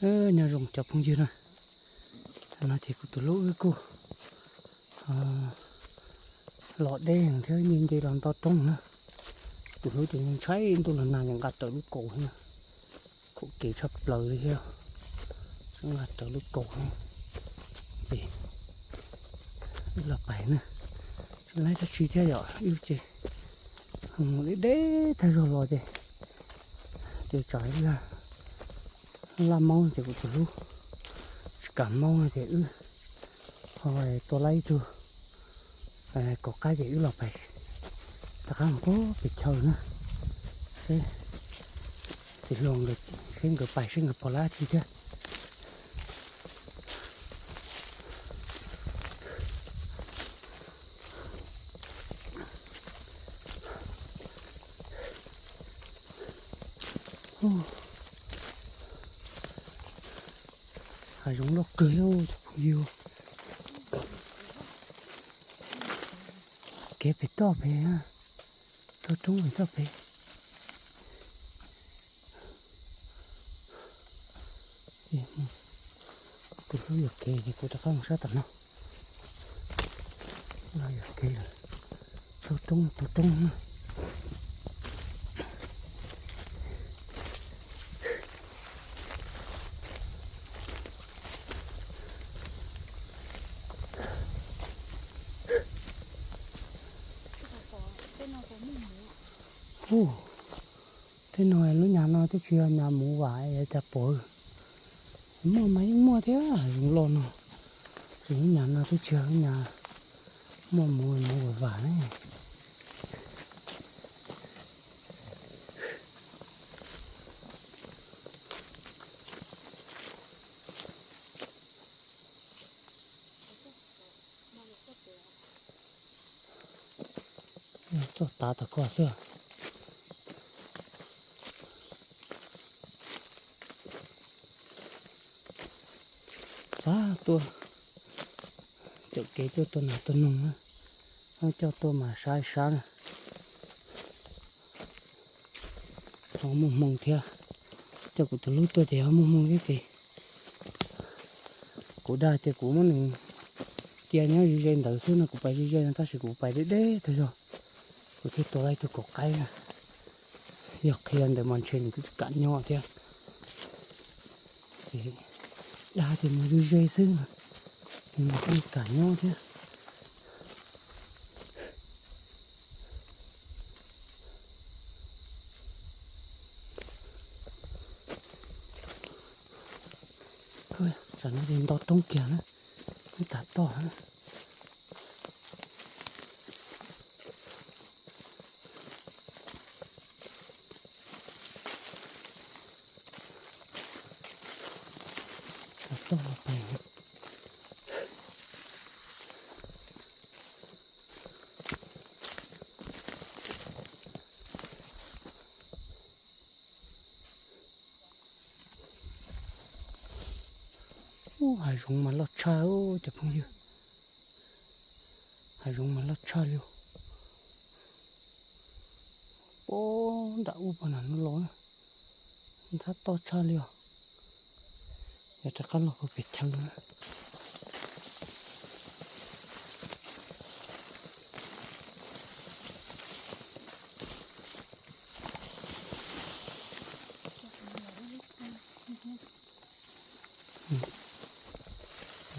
Nyob zoo cov phooj ywg na, no ces kuv tus hlub wb kuj los deb thiab nce nce los nto roob na. Tus hlub ces ntshai ntuj los nag ces nqa rawv lub kaus na, kaum kev tshaj plaws li thiab, nqa rawv lub kaus na. Ces wb los pais na, tsis laib dab tsi thiab yom, wb ces deb deb tag zog los ces, ces tsam ib laj maub ces kuv tus hlub tsis kam maub no ces wb ho tua laib ib tug kaum qaib ces wb los pais, rov qab mus pem chaw na, seb tim hluas nkawd, seb nkawd pais seb nkawd pom dab tsi thiab. Hav zoov loj kawg cov phooj ywg. Kev pem toj pem, toj roob pem toj pem. Tus hlub yuam kev ces kuv rov qab mus sab tom no. Yuam kev, toj roob toj roob na. Ub, tej no lub nyam no twb tsis yog nyam mus vam es cas pom. Muaj mas yeej muaj thiab, zoov los no, ces lub nyam no twb tsis yog lub nyam muaj mus mus vam vam ne. Txoj tav tom ko xwb. Xav tuaj, caum kev tuaj tua nas tua noog na, coj tuaj mas sab sab na. Ho muaj hmoo thiab, coj kuv tus hlub tuaj ces ho muaj hmoo thiab ces kuv dag tias kuv muab nws cia nyob ze ze ntawd xwb no, kuv pais ze ze no tab sis kuv pais deb deb tag zog, kuv thiaj tua tau ib tug kaum qaib na. Yog qhia ntawd mas ntshe nws twb tsis kam nyob thiab. Ces dag tias mus ze ze xwb no, nws mas twb kam nyob thiab. Tsam no ces nto roob kiag na, ib tag toj na. Toj los pais. Ub, hav zoov mas loj tshaj cov phooj ywg. Hav zoov mas loj tshaj li. Puag nram ub puag nram no los, ntxhab toj tshaj li os. Yog rov qab los puag pem chaw na.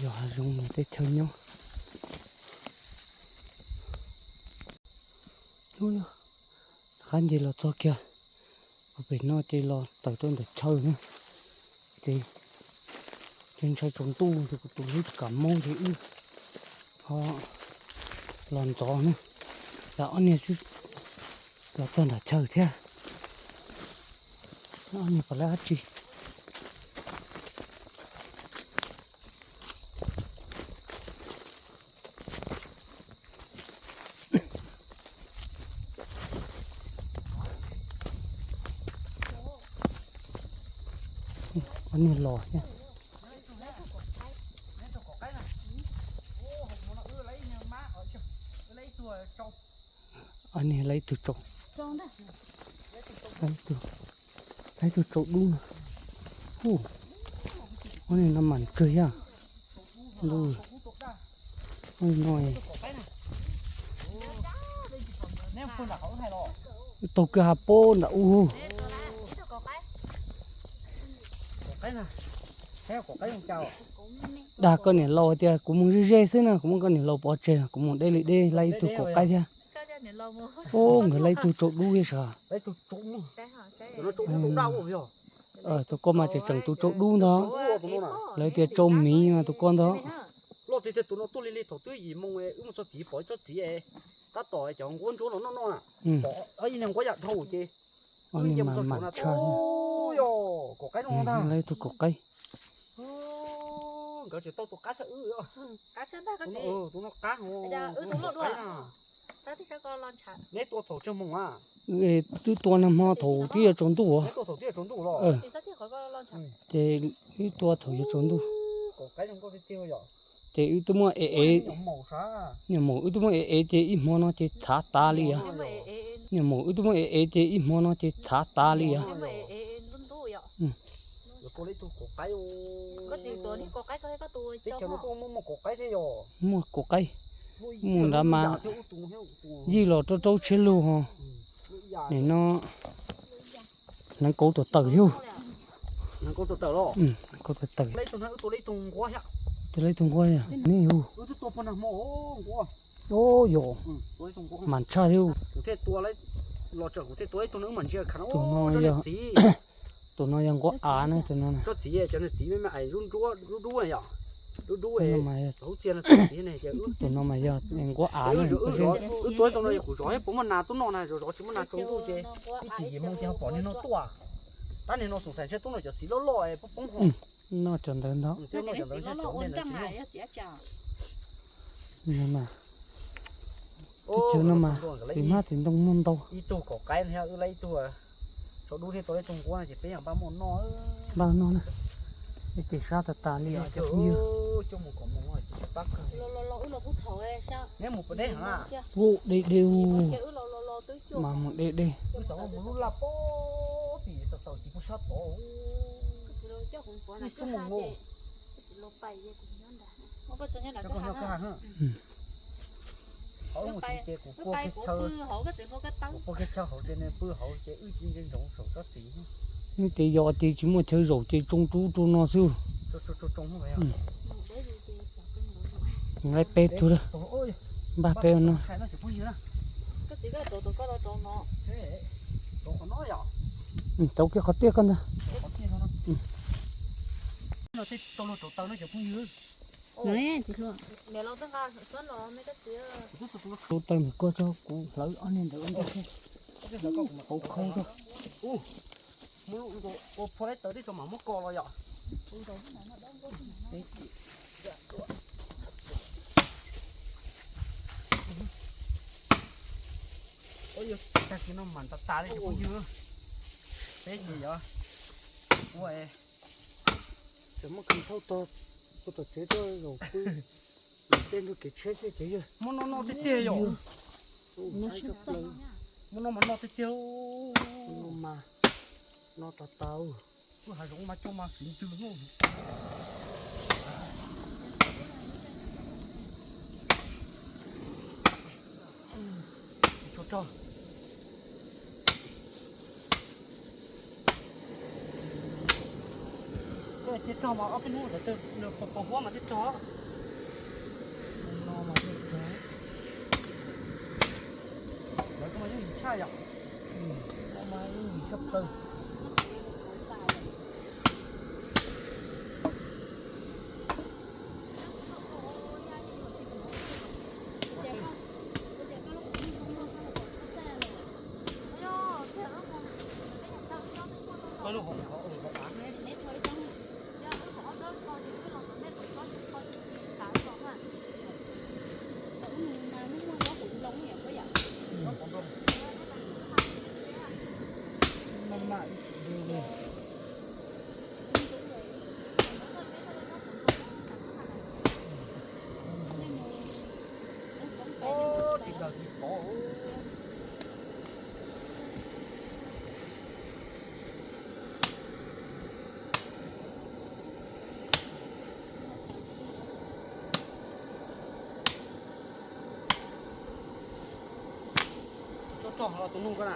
Yog hav zoov no teb chaw nyob. Rov qab nce los txog kiag puag pem no ces los tawm rau ntawm chaw na. Ces ntshai tsaus ntuj ces kuv tus hlub tsis kam maub ces wb ho los ntxov na. Yog ob niag xwb los txog nram chaw thiab. Ob niag pom lawv dab tsi. Ob niag los thiab. Ob niag lawv ib tug tsaus, lawv ib tug tsaus dub no. Hu, Ua no mas kawg yog. Ua no, wb taug kwj ha pob nram ub. Dag koj niam laus tias kuv mus ze ze xwb na, kuv muab koj niam laus pov tseg, kuv mus deb li deb laib ib tug kaum qaib thiab. Ub, nkawd laib ib tug tsau dub thiab sav. Tus koj mas tseem tseem tus tsau dub ntag. Lawv tias tsau miv mas tus koj ntag. Loj tiag tiag, tus no tuaj li li thaum twb yim moo wb mus txog tid pom ib tsob txiv tab tom cov nquab ntsuab los noj noj na. Pom ib niag nquab yam dhau ces wb nce mus txog tsuav na, ub, yog kaum qaib no ntag. Lawv tus kaum qaib. Nkawd tseem tau tus qab tshaj wb. Tus no qab hov. Neb tua thaum tsawg moos a? Twb tua nag hmo thaum twb yuav tsaus ntuj. Ces wb tua thaum yuav tsaus ntuj. Ces wb twb muab ev ev, niam maum wb twb muab ev ev ces ib hmo no ces txhav tas li os. Niam maum wb twb muab ev ev ces ib hmo no ces txhav tas li os. Muaj kaum qaib, mus nrad mas yij los rau rau tsheb lug ho. Nim no hneev kauv tuam tawm thiab. Hneev kauv tuam tawm. Tus lawv tus nquab, nej hu. Ub, yog mas tshaj thiab. Tus no yog, tus no yog nquab av na, tus no. Tus no mas yog nquab av na. Wb tua ib tug no kuv zov thiab puas muaj nas tuaj noj na, zov zov tsis muaj nas tsaus ntuj ces ib chim yim moo ces ho pom niag no tuaj. Tab niag no xoom xaim ntshe tuaj noj cov txiv loj loj poob poob ho. Noj cov ntawd ntag. Teb chaws no mas txiv hmab txiv ntoo muaj ntau. Ib tug kaum qaib no, wb laib ib tug tsau dub thiab tua ib tug nquab no ces peb yeej npaj muaj noj. Npaj noj na. Ib ce sab tas tas li os cov phooj ywg. Neb mus puas deb heev na? Ub, deb deb ub. Mas mus deb deb. Wb xav mus lub laj pob tim taw taw tim pug sab tod. Ib xub mus mus. Cov koj nyob koj ha. Hauv mus tid ces kuv pua kiag chaw, kuv pua kiag chaw hauv ces nws pw hauv ces wb cia li ntsoov saum tsob txiv. Neb tias yog tias tsis muaj chaw zaum ces tsoo rau ub rau no xwb. Nqaij peb tug lawm. Npaj peb no. Rauv kiag qhov tiaj koj ntag. Rauv taws ntawm koj tso kuv hlawv ob niag ntawd ua ntej. Hauv khau tso. Ua phua laib taws teb tso mam muab ko los yom. Ua yog tag kis no mam tas tas li cov phooj ywg. Peb ces yog ua cov muaj kheej thauj tog, ua tom tsev tuaj zaum pw, tej ntug kev tsheb xwb ces yog. Muab no no tiag tiag yom. Muab no mas no tiag tiag. No mas no tas tas. Wb hav zoov mas coj mas fiv ntws no. Tsuas rog. Koj cia rog mas ob peb hnub ntawd nws pos pos huab mas thiaj rog. No mas thiaj rog. Lawv koj mas yeej yim tshaj yom. No mas yeej yim tshaj plaws. Tus nug koj na.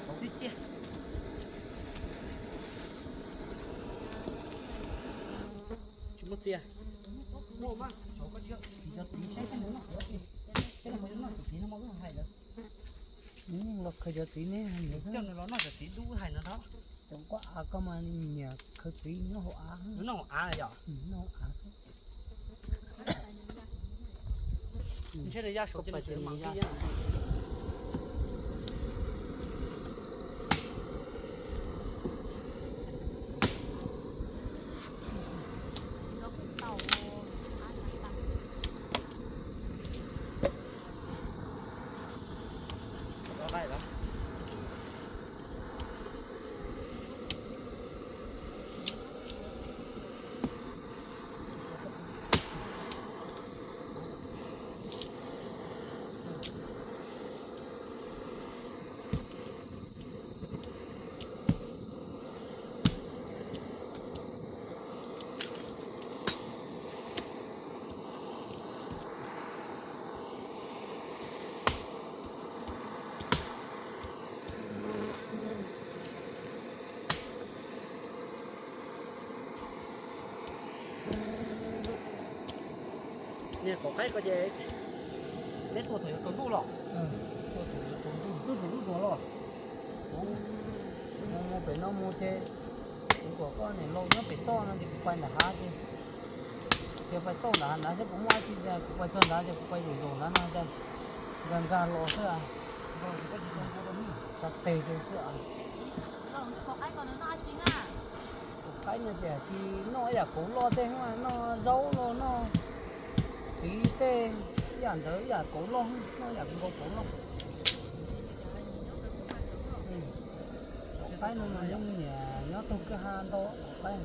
Tsis muaj txiv. Txiv cov txiv saib, saib nws noj, saib nws noj cov txiv no mas wb hais lawm. Los khaws cov txiv ne, coj nws los noj cov txiv dub hais no. Cov nquab av koj mas nyiam khaws txiv nyob hauv av. Noj hauv av yom? Noj hauv av xwb. Ntshe nws ya saum ces nws tseem mam nqis. Niag kaum qaib ko ces neb tuaj thaum yuav tsaus ntuj los? Tuaj thaum yuav tsaus ntuj. Tuaj tsaus ntuj los? Kuv mus pem no mus ces kuv kom koj niam laus nyob pem toj no ces kuv pais nram hav ces, ces pais toj nram hav nrad seb puas muaj dab tsi, kuv pais txog nrad ces kuv pais zaum zaum nrad no ces nkag nkag los xwb. Tsa tes rau xwb. Kaum qaib no ces tsis noj ib yam kauv loj tej, noj zaub los noj txiv tej, ib yam ntawd ib yam kauv loj, noj ib yam nkaus kauv loj. Kaum qaib no mas yeej nyiam nyob taug kwj ha ntau kaum qaib.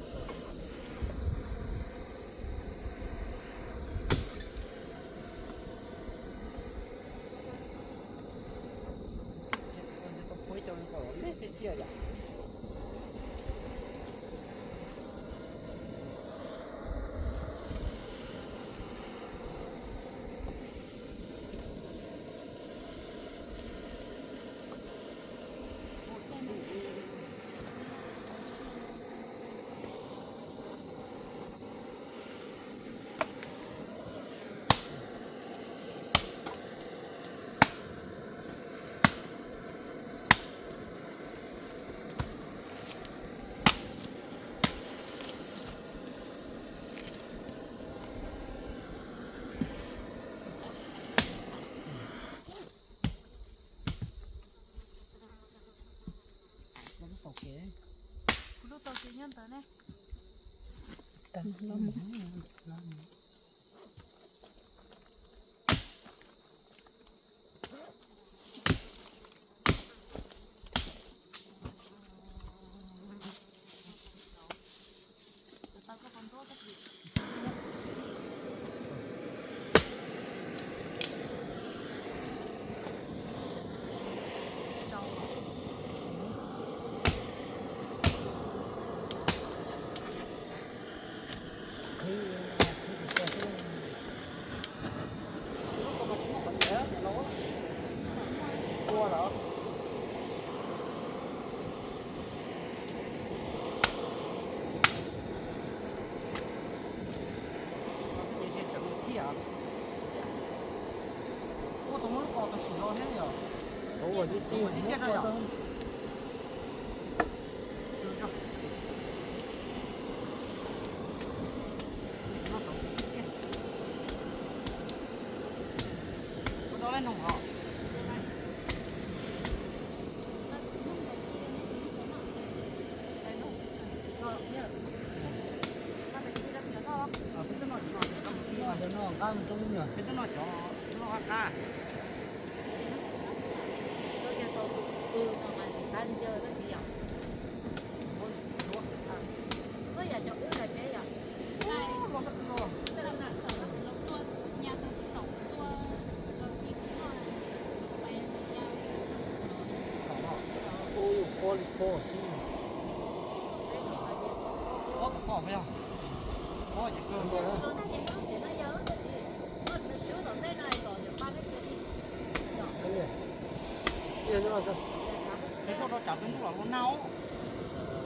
Ntawd ne.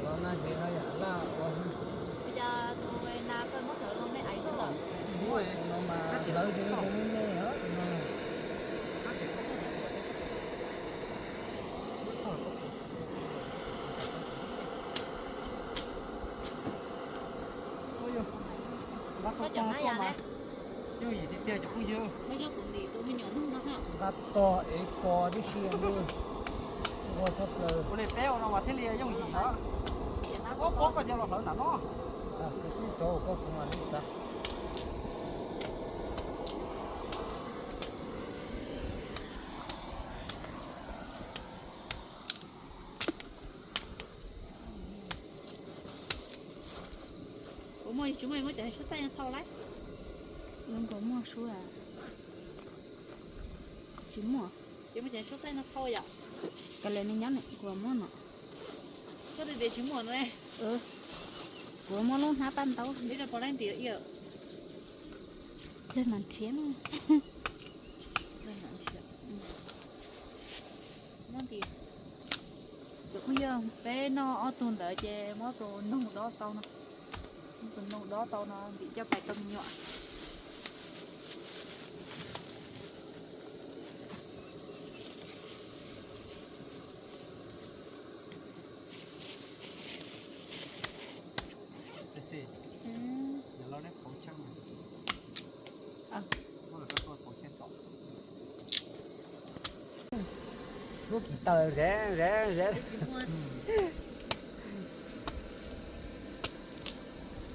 Los nag ces no yam laj ua. Tus no mas lawv ces no tus me me os tus no. Yooj yim tiag tiag cov phooj ywg. Nqa tog ev kos tib si ua tshaj plaws. Ua li peb ua no mas thiaj li yooj yim os. Ob pob koj cov los hlawv nram no. Koj tib tov koj kuv mam li tsa. Ua muaj tsis muaj muab cov sub txaij no thau lauj. Zoo nkaus muaj sub a. Tsis muaj. Ces muab cov sub txaij no thau yom. Kav liam nws nyob nws kuv muab no. Koj tias tias tsis muaj no ne. Kuv muab lub hnab paj ntaub. Ib rau pov laib ntim ib. Lawv mam nrhiav na. Muab ntim. Cov phooj ywg, peb noj ob tug ntawd ces muab tus noog dob tau no. Muab tus noog dob tau no ntim coj pais rau me nyuam. Lub kis taw ze ze ze.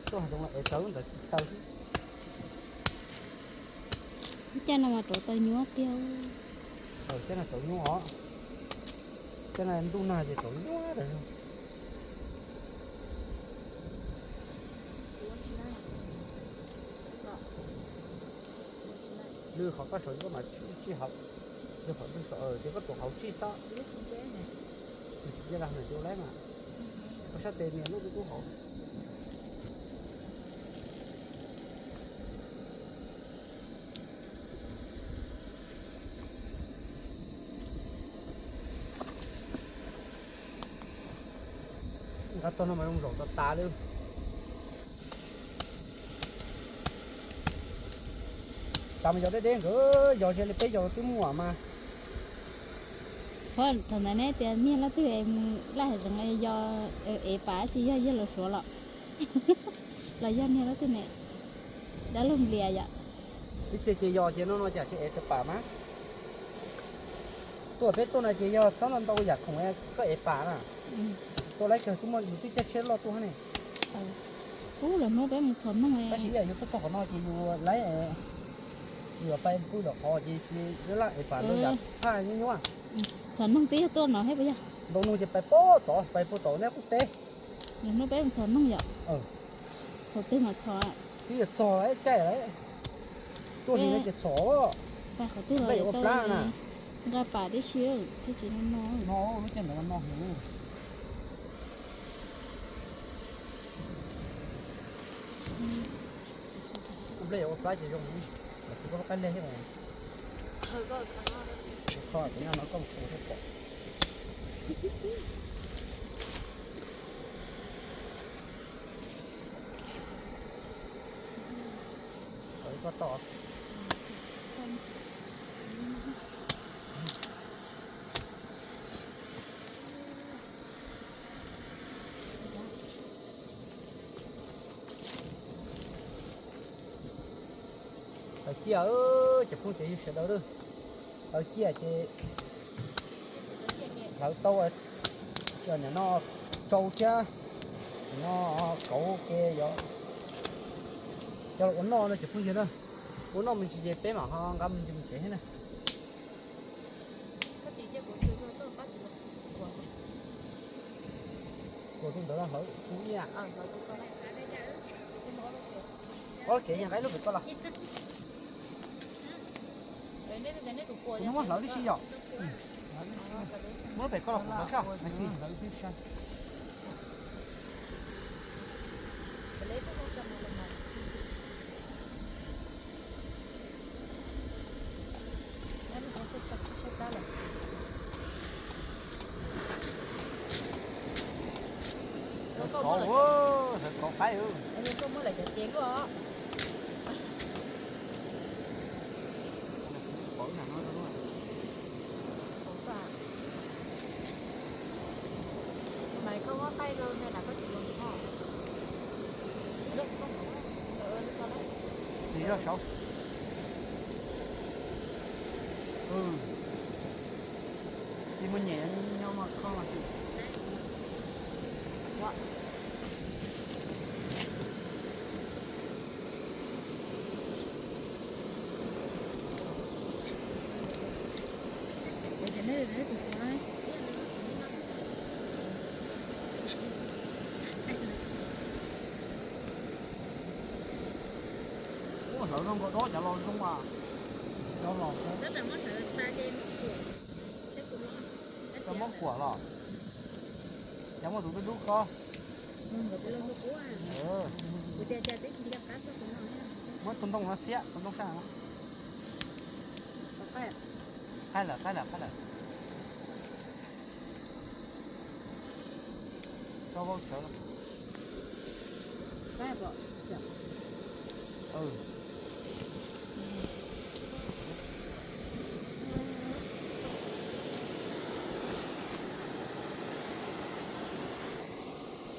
Tuaj hav zoov los ev tau lub ntawd kis taw xwb. Lub caij no mas rauv taws nyuaj tiag. Caij no rauv nyuaj os. Caij no ntuj nag ces rauv nyuaj tas zog. Lwm qhov koj saum yuav mas tsij hauv, lwm qhov ntug saum ces koj tuav hauv tsij xwb. Nws tsis nce lag ntawm ces ua laib mas. Koj sab tes nias lub tub tub hauv. Nqa tog no mas zoo zaum tas tas li. Tas mas yog deb deb nkawd yog ze li peb yog twb muaj mas. Thaum ntawd neb tias niag leej twg es mus laj hav zoov yog ev pam sis yog yawg laus suav los, los yog niag leej twg ne, dab laug nplias yom. Ib txhia ces yog ces no no cas tsis ev tawv pam mas. Tuaj peb tuaj no ces yog txhob ntau ntau yam khoom koj ev pam na. Tuaj laib kawg twb muaj yus twb caij tsheb loj tuaj ne. Ub, lawv hnub peb mus txhos noog. Tab sis yog yus tuaj txog qhov no ces yus laib, yus yuav pais pw lawm qhov ces tsis laj es pam ntau yam phaj nyuaj nyuaj. Txhos noog twb yog tuaj no thiab puas yog? Ntau noog ces pais pem tod, pais pem tod nej qub teb. Lawv hnub peb mus txhos noog yom? Thaum twg mam txhos? Twb yuav txog lawm, caij lawm. Tuaj li no ces txhos. Pais qhov twg los ua plab na. Nqa pam tib si thiaj tsis no no. No lub caij ntawd no no heev. Nplej yuav ua plab ces zoo, tsis koj lub qab leg thiab. Kho cov nyob no koj mus kho thiab pom. Koj to. Taws ciaj, cov phooj ywg sawv daws, taws ciaj ces hlawv tau, nim no tsau thiab, nim no kauv ces yog coj los ua noj no cov phooj ywg na. Ua noj me ntsis ces peb mam ho nqa me ntsis mus tsev thiab na. Ua tus ntawd los hlawv kuv ib yam. Ob lub kev yog nqa ib lub pem koj los. Tus no muab hlawv tib si yom. Muab pem koj los kuv hlawv sab. Hlawv kauv qaib. Mas koj muab qaij rau ntawm koj tsis zoo. Tsis zoj saud. Tsis muaj nyem nyob mas kho mas tsis. Ua hlawv zoo nkauj dob cov los zoo as. Cov los, cov muab kuam los, cov muaj tus dub dub kho. Muab tus ntoo no xiab, tus ntoo sab no. Qaij lawm, qaij lawm, qaij lawm. Tso vau sawv.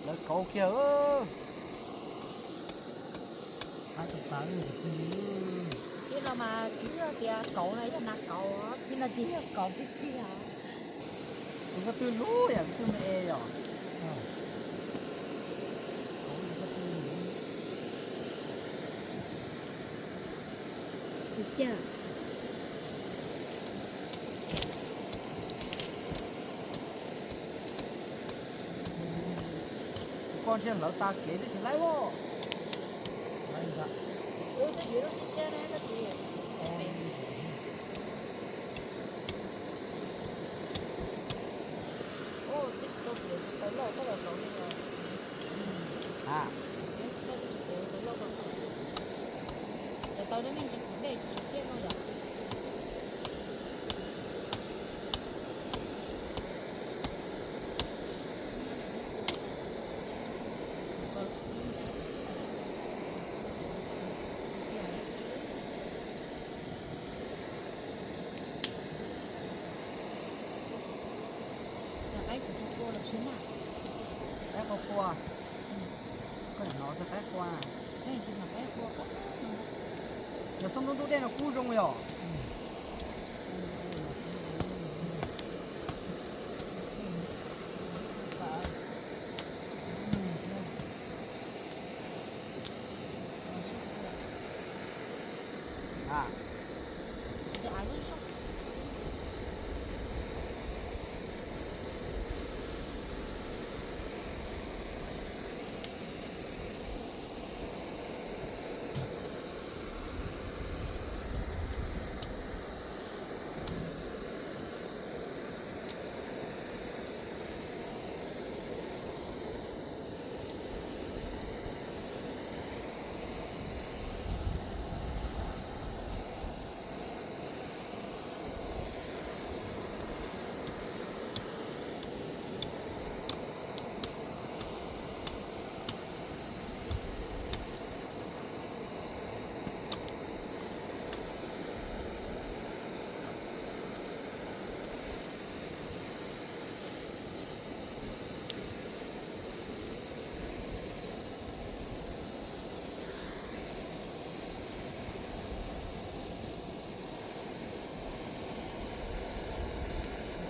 Lawv kauv kiag. Ib no mas tsis yog tias kauv no, yog nas kauv, ib no ces yog kauv tiag tiag. Tus ko tw lub yam ko tw me es yom. Ua cas? Koj ntshe hlawv tas kev twb tsis laib os. Ub, twb tsis tau txiav tus taw loj koj los kauv li os. Twb tsis tau txiav tus taw loj koj kauv. Cov taw dab neeg tsis txhaum dej tsis txhaum ciaj no yom. Qaib tsis tau qua los siab na. Qaib qua qua. Koj hnov txog qaib qua. Yog txhob ntub ntub dej no kub zoo yom.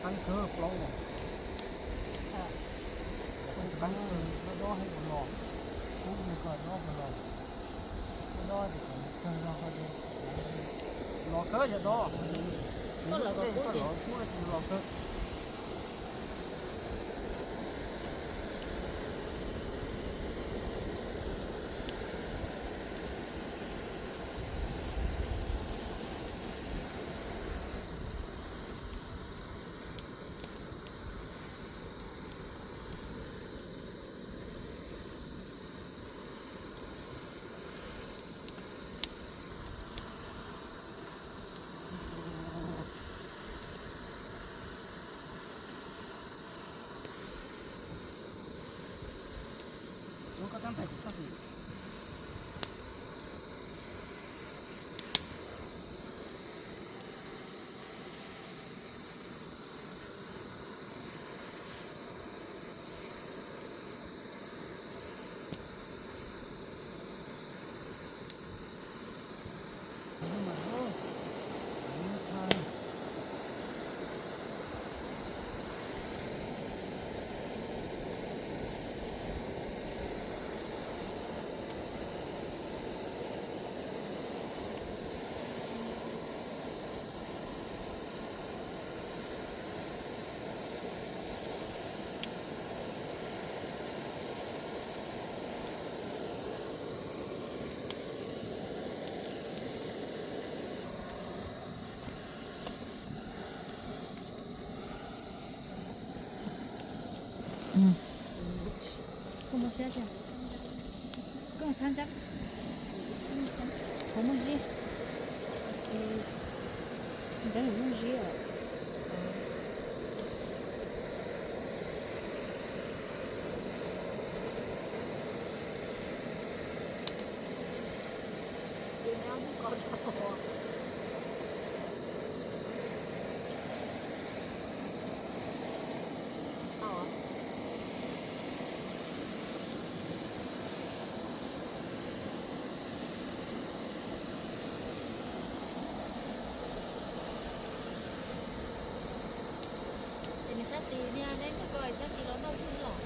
Qeeb kawg plaub os. Qeeb dob dob heev los, kub nws koj dob kawg los, dob ces kom nws tsawg zog koj ces los kawg yog dob. Koj los kub los kawg. Koj muaj siab tiag. Koj txhab ntsab, koj muaj zib, ntsab nws muaj zib os. Ces nws sab tid niag neb nug ko sab tid los noj twg los?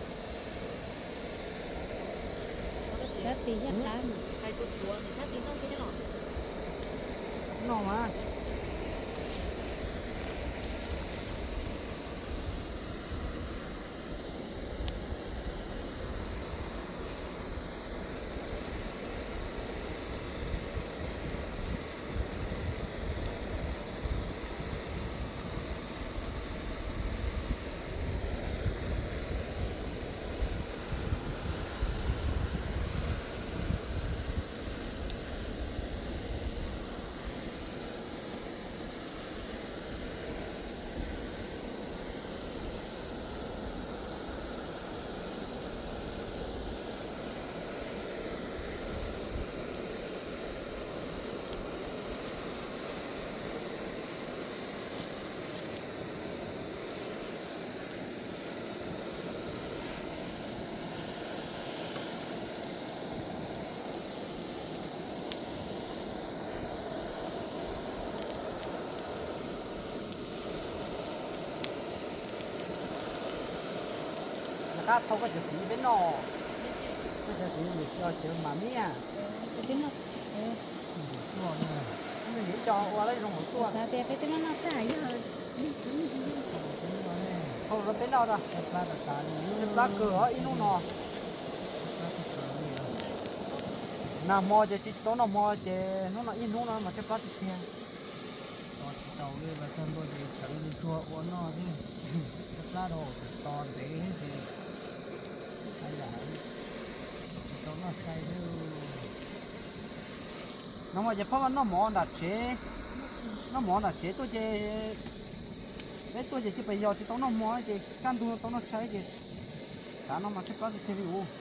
Sab tid thiab qab. Hais tus tuav nws sab tid noj twg thiab los? Noj mas. Rov qab thau koj cov txiv peb noj. Koj cov txiv nws cov mas miaj. Peb noj. Nws Ua zoo hauv tuaj. Hau rau peb noj, peb plab kawg os ib hnub no. Nag hmo ces tsis tau noj hmo ces hnub no ib hnub no mas tshaib plab tiag tiag. Tos tsis tau li los tag ntua ces sawv zuag ua noj xwb. Tshaib plab rau tos ntev ces haj yam tsis tau noj sai xwb. No mas ces pab noj mov nram tsev, noj mov nram tsev tuaj ces peb tuaj ces cia pes yos tsis tau noj hmo ces kaj ntug tau noj tshais ces tav no mas tshaib plab tiag tiag li us.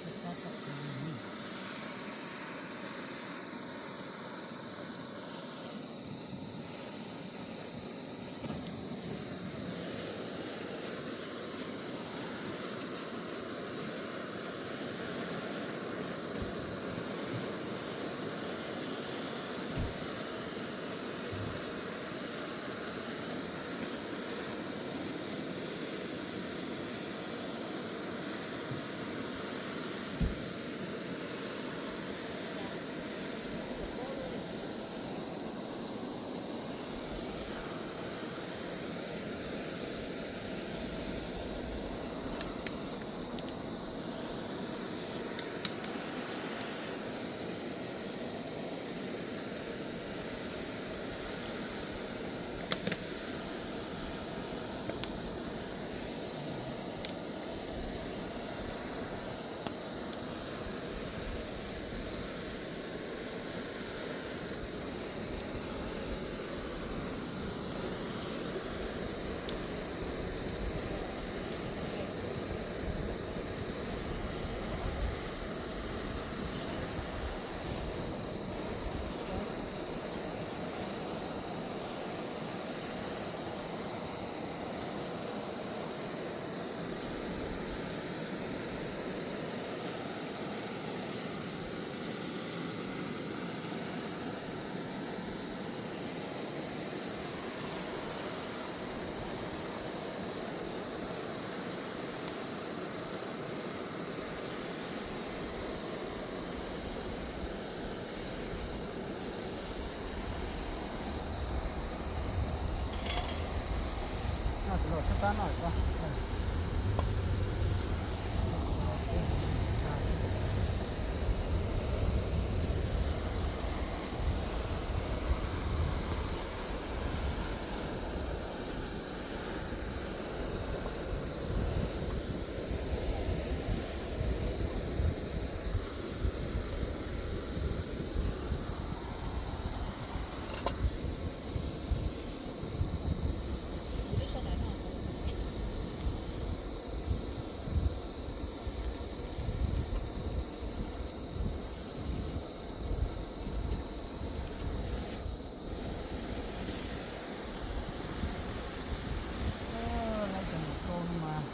Lawv cov mus kau no mas,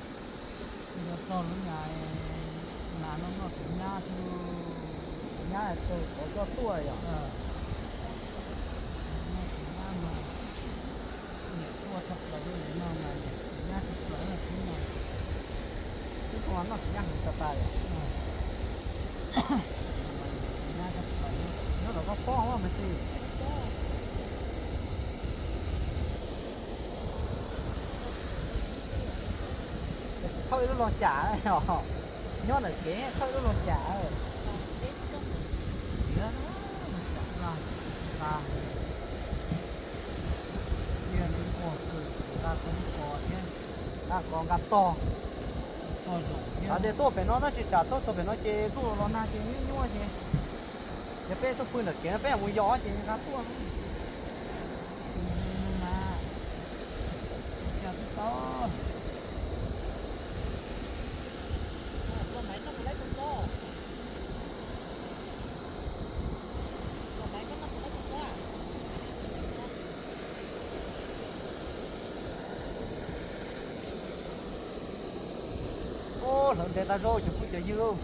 yog txog lub nyam nas no noj tus nyab xwb, tus nyab tawg qhov coj tuaj yom. Noj tus nyab mas niam tuaj tshaj plaws lub no mas niam tus nyab tshaj plaws xwb no. Twb tuaj noj tus nyab heev tas tas yom. Tus nyab tshaj plaws nyob rau koj pob mas xij. Thauj ib lub log cam os, nyob ntawm kev thauj ib lub log cam. Tiav, log cam nqa, nqa, tiag li ua kws nqa tau lub ko thiab, nqa ko nqa tog. Tog zaum thiab. Hais tias tuaj pem no tab sis tsam tuaj txog pem no ces ntuj los nag ces nyuaj nyuaj ces, yog peb tuaj pw ntawm kev no peb mus yos ces nqa tuaj. Mas, cas twb tau. Ub, hlawv ntev tas zog cov phooj cov ywg,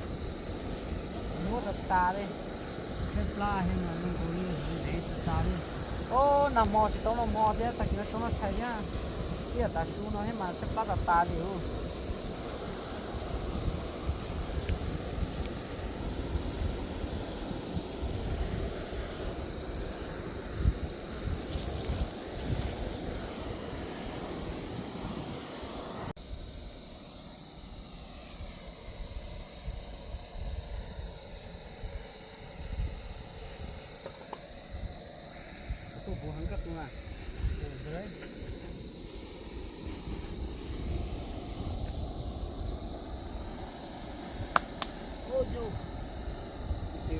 nyuaj tas tas li. Tshaib plab thiab mas zoo nkaus li ntev tas tas li. Ub, nag hmo tsis tau noj hmo thiab tag kis no tsis tau noj tshais thiab. Ib yam tav su no thiab mas tshaib plab tas tas li os.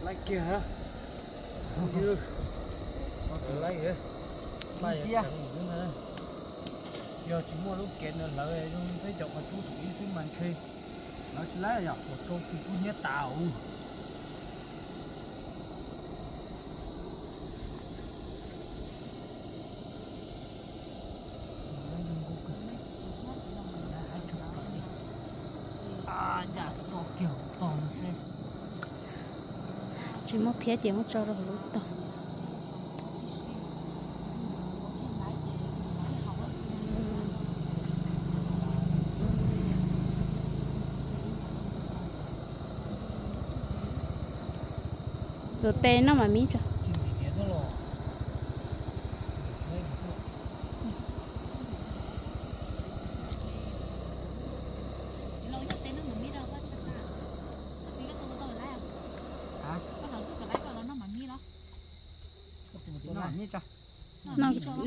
Laib kiag, laib, yog tsis muaj lub kev no lawv zoo peb cov qhov cub thaum ub xwb mas ntshe lawv tsis laib yom, ua rau tus tub hnyiab tas ub. Tsis muaj phiab ces muab tso rau hauv lub tog. Txuas tes noj mam mib tso.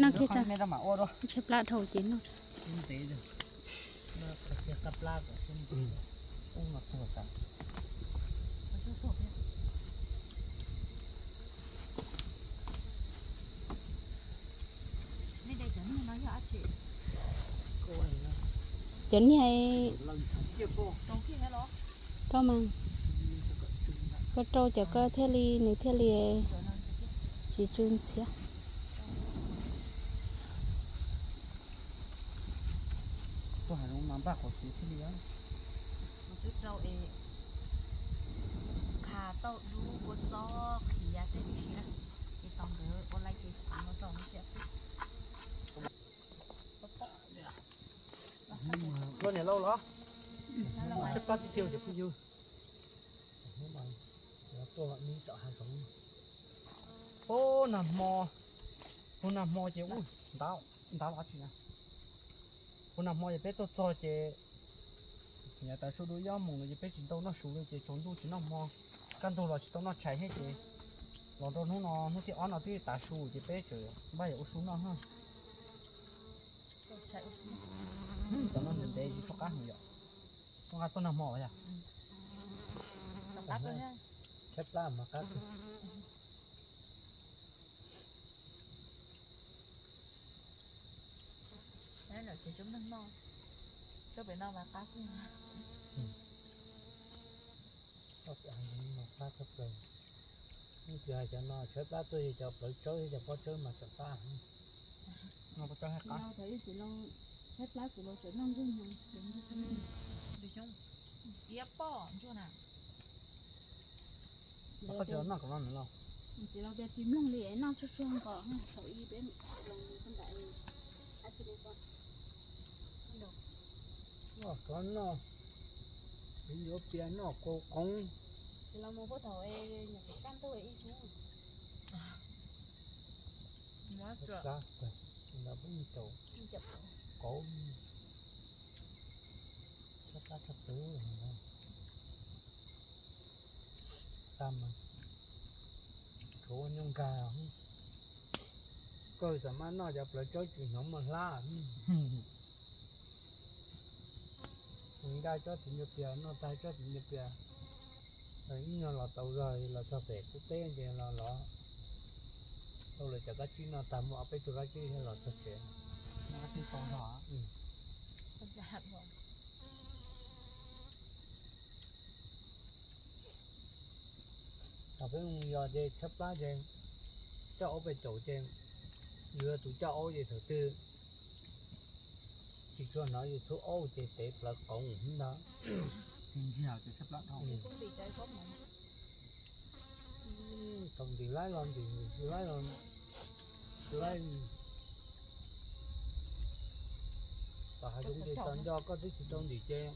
Noj kiag tso. Tshaib plab dhau ces noj. Cov niag, rau mas, koj rau cov koj thiaj li, nws thiaj li tsis tsw ntxhiab. Tuaj hav zoov mas npaj qhov siv thiaj li. Qha tauj dub kua txob qhiav tej tib si na, ces tos nkawd ua laij ces txiv no rau thiab. Koj niam lauj los? Tshaib plab tiag tiag cov phooj ywg. Tuaj ib tom hav zoov. Ub, nag hmo, hu nag hmo ces ub, ntab, ntab los tsis na. Hu nag hmo ces peb tuaj txog ces yav tav su dua ib ob moos no ces peb tsis tau noj su li ces tsaus ntuj tsis noj hmo, kaj ntug los tsis tau noj tshais thiab ces los rau hnub no hnub thib ob no twb tav su ces peb tseem npaj yam ua su noj na. Cov no ntev ntev tsis tshua qab heev yom. Koj nqa tuaj nag hmo yom? Tshaib plab mas qab kawg. Qab tshaj plaws. Yeej tsis hais cov no tshaib plab tuaj yog cov plawv tsawb thiab cov pob tsawb mas tshaib plab. Tshaib plab tsis los tseem noj nkuj nyoos. Tiab poj ntsuag na. Txiv laus tias tsis mloog li es noj tsuag tsuag nkaus thaum ub peb los mus koj nram ab tsi li ko. Noj, noj, yuav pias noj qos qoov. Txiv laus mus puag thaum nyuam qhuav kaj ntug ib hnub. Plab, plab, qauv, tshaib plab tshaj plaws. Tag mas tshuav ua nyuj nkag. Koj xam maj noj cov plawv tsawb tsis hnov muaj hlab. Nkag tsob txiv ncaws pias, noj tag tsob txiv ncaws pias, ib nyuag los tau zog los txog pem qub teb ces los los tau lawv cov kab tsib, noj tag muaj ob peb tug kab tsib thiab los txog tsev. Thaum peb mus yos ces tshaib plab ces coj aub pem caum ces yus yog tus coj aub ces thaum twg tsis tshua hnov yus thub aub ces tev plawv qoov ntag. Thaum ntim laib los ntim, ntim laib los laib. Tom hav zoov ces tau nco koj twb tsis tau ntim ces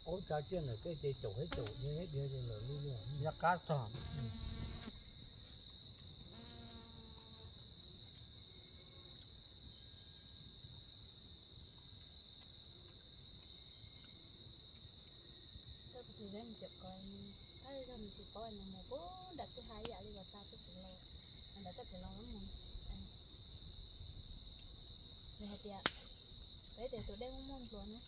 aub tsa tsiaj ntawm koj ces caum thiab caum thiab dhia lawm li. Yog qab txog. Tus zeb mus cawm ko, tab sis nws tsis paub nws mus puag nram kwj ha ib yam li los tau tus txiv laus, nram tej Hais tias, peb tias tus dej muaj muaj npluas na,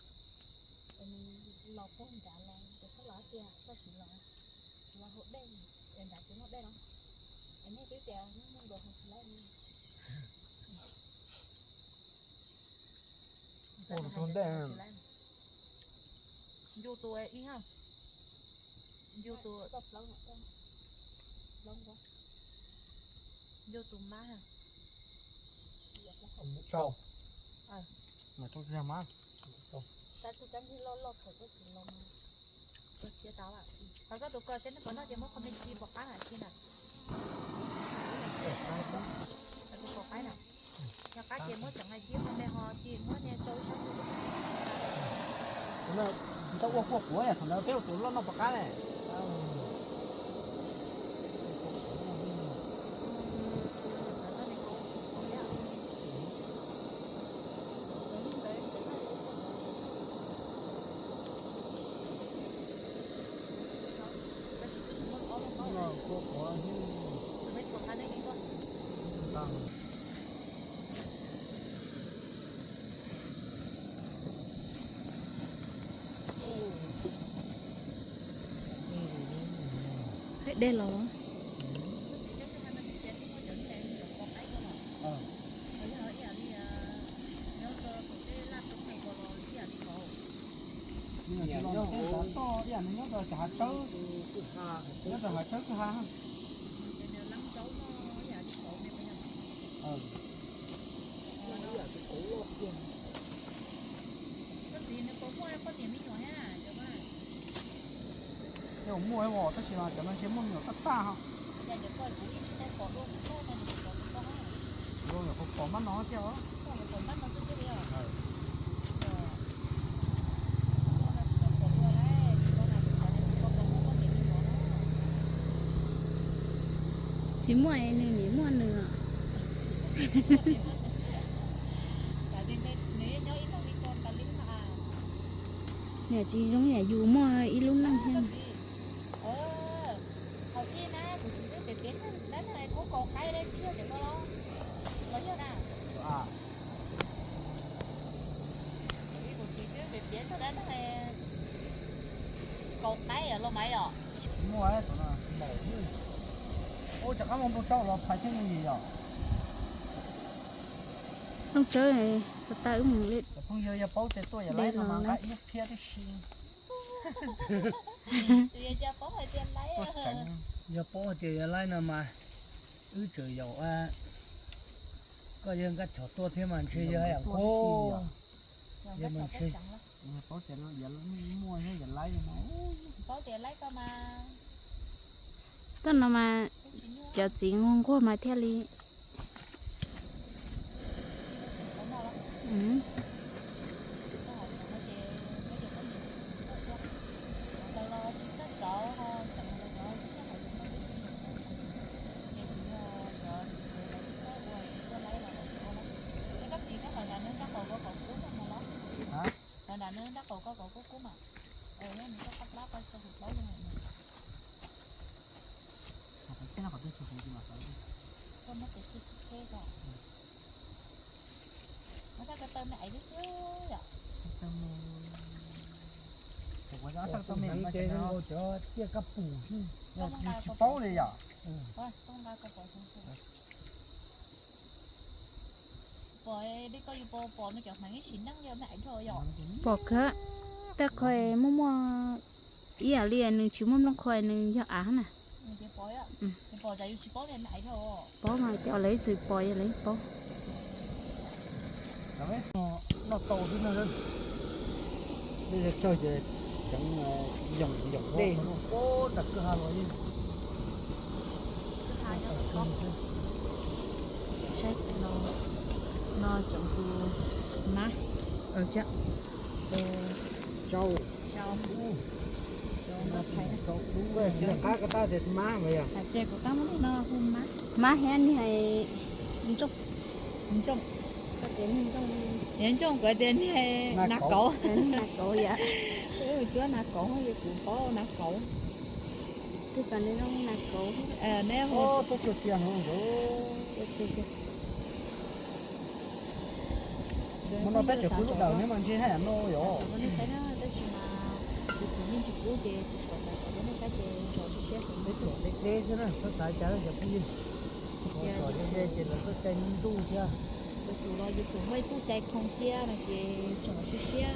es nws los puag nrad los, es koj los tias koj tsis los, los hauv dej, es nrad tsis muaj dej los, es nej twb tias muaj muaj npluas hauv tsis laib. Ua tus dej. Ncu tus ib ha. Ncu tus, ncu tus mab ha. Tsau. Mas tsau tsis yog mab. Qhov koj tus ko seb nej puas noj ces muab comment pom qab hais kiag na. Tus pom qab na. Yog qab ces muab tseem hais kiag comment ho ces muab nias tsau ib sab. Tau ua kuaj quav yom, thaum ntawd peb ua tus loj noj pom qab ne. Hais dej los. Nyob rau cov hav tsawb, nyob rau hav tsawb kwj ha. Tej muaj os, tab sis mas cov no ntshe muaj me nyuam tag tag. Zoo yog pom mab no thiab os. Tsis muaj nws nim muaj nws. Niam tsis zoo yam yus muaj ib lub neej thiab. Kaus qaib los mas yom. Muaj, ua rov qab muaj nplooj tsawb los phais thiab me ntsis yom. Nplooj tsawb, phooj ywg yog paub tias tuaj yam laib no mas nqa ib lub phiab tib si. Yog paub tias yam laib no mas wb tseem yaum, koj yawg Nkaj Chom tuaj thiab mas ntshe yawg yam nquag. Yog mas ntshe paub tias yam laib no mas. Tuaj no mas cov txiv nquag nquag mas thiaj li. Nram nws nrab qaum ko kaum kub kub mas. Yog nws koj qab plab koj tso hauv plaub zoo. Koj muab tes txhib txhib ko. Muab sab ko taw me aiv xwb xwb yom. Cov tiaj kab pum xwb. Tsis paub li yom. Pom li koj yus pom, pom nws cov hneev ib sim neej yog me aiv dhau yom. Pom kawg, tej qho muaj muaj ib yam li nws tsis muaj nplooj qhuav nws yog av na. Paub mas cov lawv txwm pom yog lawv paub. Noj tau xwb no. Dej tsawg ces ceev yoom yoom dej. Nram kwj ha los yeej. Saib txiv no, no tseem hu mab. Tsau. Tsau. Tsis qab ko tab tias mab mas yog. Hais tias kuv qab muab no hu mab. Mab thiab niag ntsooj. Ntsooj. Niag ntsooj kuv tias niag nas kauv. Niag nas kauv yom. Cuab nas kauv, kuv paub nas kauv. Twb kom nws zoo nas kauv. Neb hu. Tuaj txia txia no. Txia txia. Mus no peb tseem pw lub dawm ne mas ntshe haj yam no yom. Nej saib na, tab sis mas YouTube yeej tsis pub ces tsis tshua xav kom nej saib ces tso siab siab saib. Peb tseem deb deb xwb na, txhob xav cas cov phooj ywg. Tso ze ze ces lawv tuaj cai ntuj thiab. Lawv tus los YouTube muaj ib txoj cai khoo thiab no ces tso siab siab.